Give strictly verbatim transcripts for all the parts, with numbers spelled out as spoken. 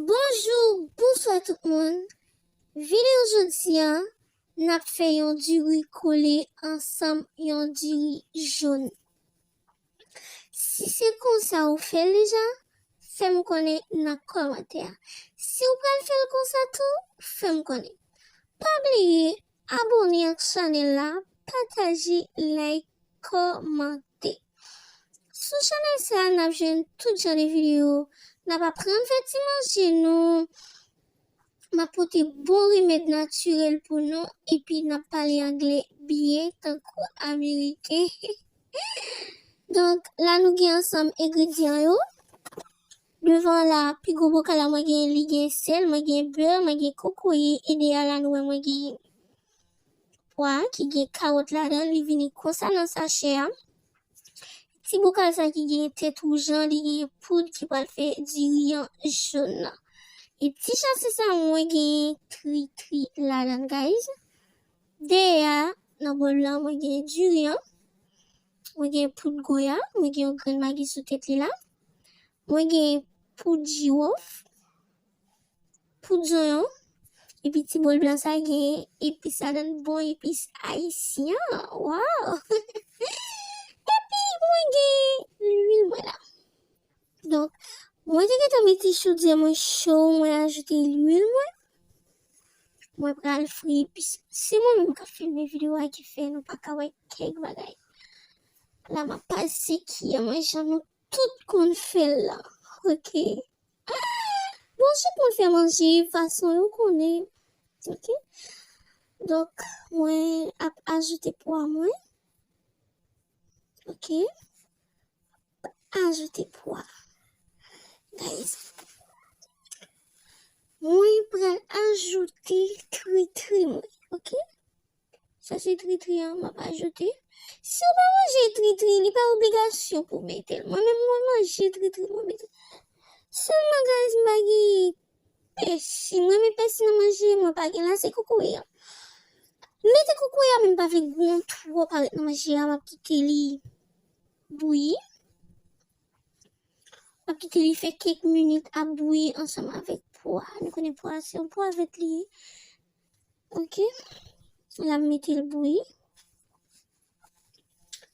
Bonjou, bonswa tout moun. Videyo jodi a, n ap fè yon diri kole ansanm, yon diri jòn. Si se konsa ou fè l deja, fè m konnen nan kòmantè a. Si w pral fè l konsa tou, fè m konnen. Pa bliye abòne ak chanèl la, pataje, like, kòmante. Sou chanèl sa a, n ap jwenn tout jan de videyo. N ap aprann fè ti manje nou. M ap pote bon remèd natirèl pou nou, epi n ap pale anglè byen tankou ameriken. Donk, la nou gen ansanm engredyan yo. Devan la, pi gwo bokal la, mwen gen, li gen sèl, mwen gen bè, mwen gen kokoye, e dèyè la, nou wè mwen gen pwa ki gen kawòt ladan, li vini konsa nan sachè a. Ti bokal sa ki gen tèt wouj lan, li gen poud ki pral fè diri an jòn nan. E ti chase sa, mwen gen tritri ladan, guys. Dèyè a, nan bòl lan, mwen gen diri an. Mwen gen poud goya, mwen gen yon grenn magi sou tèt li la. Mwen gen poud jiwòf, poud zonyon, epi ti bòl blan sa gen epis ladan, bon epis ayisyen. Waw! Epi mwen gen lwil mwen la. Donk, mwen te gentan mete chodyè mwen cho, mwen ajoute lwil mwen. Mwen pral fri epis. Se mwen menm k ap filme videyo a ki fè nou pa ka wè kèk bagay. La m ap pase kiyè mwen jan nou tout konn fè l la. Ok. Bon, chak moun fè manje fason yo konnen. Ok. Donk, mwen ap ajoute pwa mwen. Ok. Ajoute pwa. Guys. Mwen pral ajoute tritri mwen. Ok. Sa se tritri an, m ap ajoute. Si w pa manje tritri, li pa obligasyon pou w mete l. Mwen menm, mwen manje tritri, mwen mete l. Sèlman, guys, m pa gen pèsi. Mwen renmen pèsi nan manje, mwen pa gen la, se kokoye an. M mete kokoye a, men m pa vle gwo twòp avèk nan manje a, m ap kite li bouyi. M ap kite li fè kèk minit ap bouyi ansanm avèk pwa. Nou konnen pwa, se yon pwa vèt li ye. Ok. La, m mete l bouyi.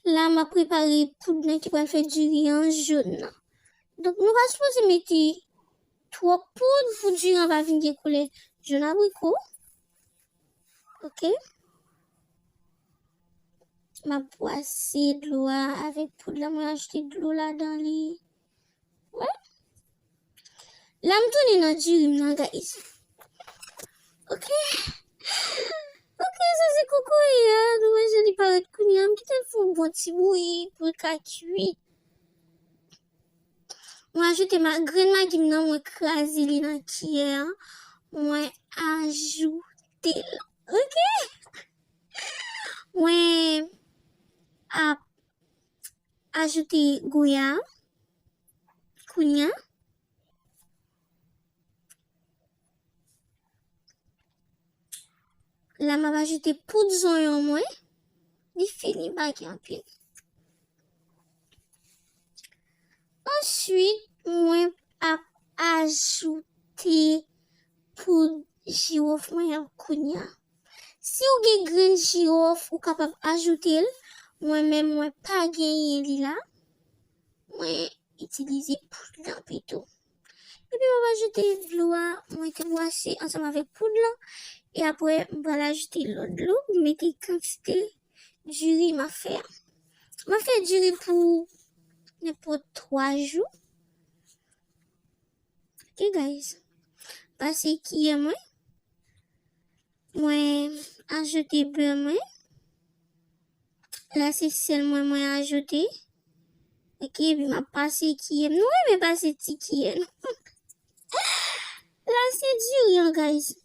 La, m ap prepare poud nan ki pral fè diri an jòn nan. Donk, nou pa sipoze mete twòp poud pou diri an pa vin gen koulè jòn abriko. Ok. M ap bwase dlo a avèk poud la. Mwen ajoute dlo ladan li. Wè. La, m tounen nan diri m nan, guys. Ok. Ok, sa se kokoye a. Nou wè jan li parèt kounye a. M kite l fè yon bon ti bouyi pou l ka kuit. Mwen ajoute ma-, grenn magi m nan, mwen kraze li nan kiyè an. Mwen ajoute l. Ok? Mwen ap ajoute goya kounye a. La, m ap ajoute poud zonyon mwen. Li fini, pa gen anpil. Answit, mwen ap ajoute poud jiwòf mwen an kounye a. Si w gen grenn jiwòf, ou kapab ajoute l. Mwen menm, mwen pa genyen li la. Mwen itilize poud lan pito. Epi m ap ajoute dlo a, mwen te bwase ansanm avèk poud lan. E apre, m pral ajoute lòt dlo pou mete kantite diri m ap fè a. M ap fè diri pou nenpòt twa jou. Ok, guys. Pase kiyè mwen. Mwen ajoute bè mwen. La, se sèl mwen, mwen ajoute. Ok, epi m ap pase kiyè m. Nou renmen pase ti kiyè nou. La, se diri an, guys.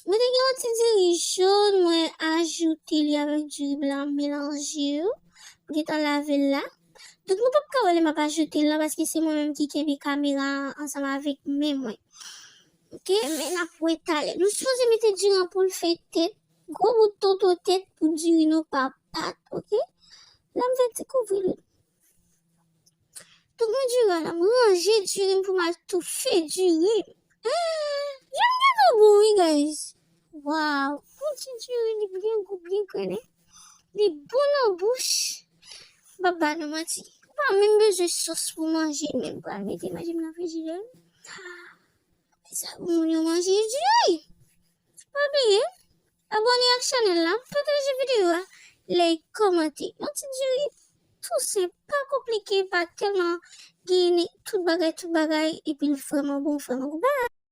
Mwen te gen yon ti diri jòn, mwen ajoute li avèk diri blan, melanje yo. M gentan lave l la. Donk, nou p ap ka wè lè m ap ajoute l la, paske se mwen menm ki kenbe kamera a ansanm avèk men mwen. Ok, men n ap wè talè. Nou sipoze mete diri an pou l fè tèt, gwo bout tonton tèt pou diri nou pa pat, ok? La, m fè ti kouvri li. Donk, mwen diri a la, m ranje diri m pou m al toufe diri m. Diri an tou bon wi, guys. Waw, yon ti diri, li byen gou, byen grennen. Li bon nan bouch. M p ap ba nou manti. Ou pa menm bezwen sòs pou manje, menm pral mete manje m nan frijidè. Sa pou moun yo manje diri. Pa bliye abòne ak chanèl la, pataje videyo a, like, kòmante. Yon ti diri tou senp, pa konplike, pa tèlman gen tout bagay, tout bagay, epi l vrèman bon, vrèman gou. Bye!